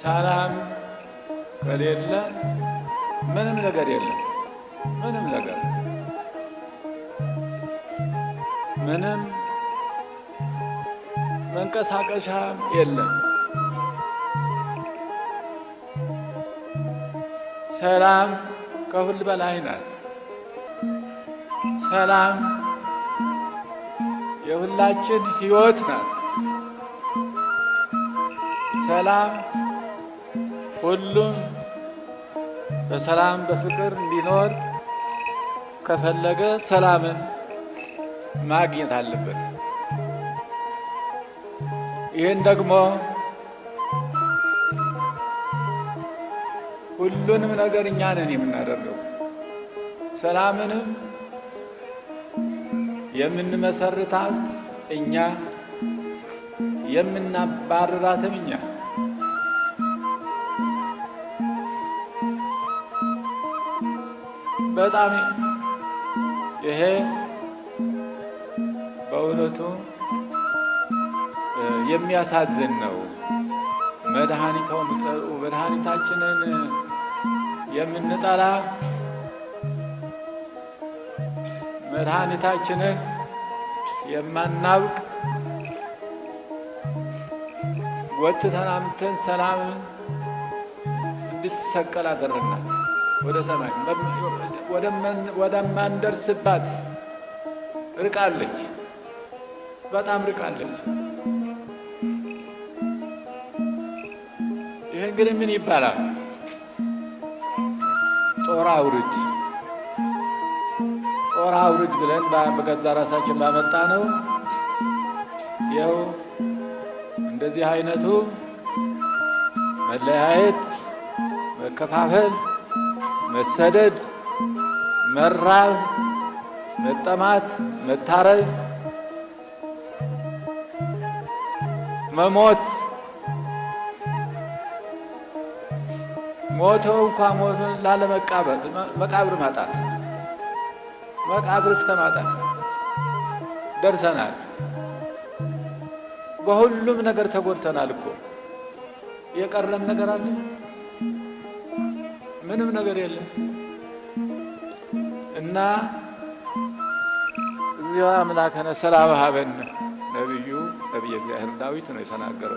ሰላም ከሌለ ምንም ነገር የለም። ምንም ነገር ምንም መንቀሳቀሻ የለም። ሰላም ከሁሉ በላይ ናት። ሰላም የሁላችን ሕይወት ናት። ሰላም ሁሉም በሰላም በፍቅር እንዲኖር ከፈለገ ሰላምን ማግኘት አለበት። ይህን ደግሞ ሁሉንም ነገር እኛ ነን የምናደርገው። ሰላምንም የምንመሰርታት እኛ፣ የምናባርራትም እኛ። በጣም ይሄ በእውነቱ የሚያሳዝን ነው። መድኃኒታውን መድኃኒታችንን የምንጠላ፣ መድኃኒታችንን የማናውቅ፣ ጎትተን አምጥተን ሰላምን እንድትሰቀል አደረግናት። ወደ ሰማይ ወደማንደርስባት ርቃለች፣ በጣም ርቃለች። ይህ እንግዲህ ምን ይባላል? ጦር አውርድ፣ ጦር አውርድ ብለን በገዛ ራሳችን ባመጣ ነው። ይኸው እንደዚህ አይነቱ መለያየት፣ መከፋፈል፣ መሰደድ፣ መራብ፣ መጠማት፣ መታረዝ፣ መሞት፣ ሞቶ እንኳ ሞቶ ላለመቃበር መቃብር ማጣት፣ መቃብር እስከ ማጣት ደርሰናል። በሁሉም ነገር ተጎድተናል እኮ። የቀረን ነገር አለ? ምንም ነገር የለም። እና እግዚኦ አምላከነ ሰላም ሀበነ፣ ነቢዩ ነቢየ እግዚአብሔር ዳዊት ነው የተናገረው።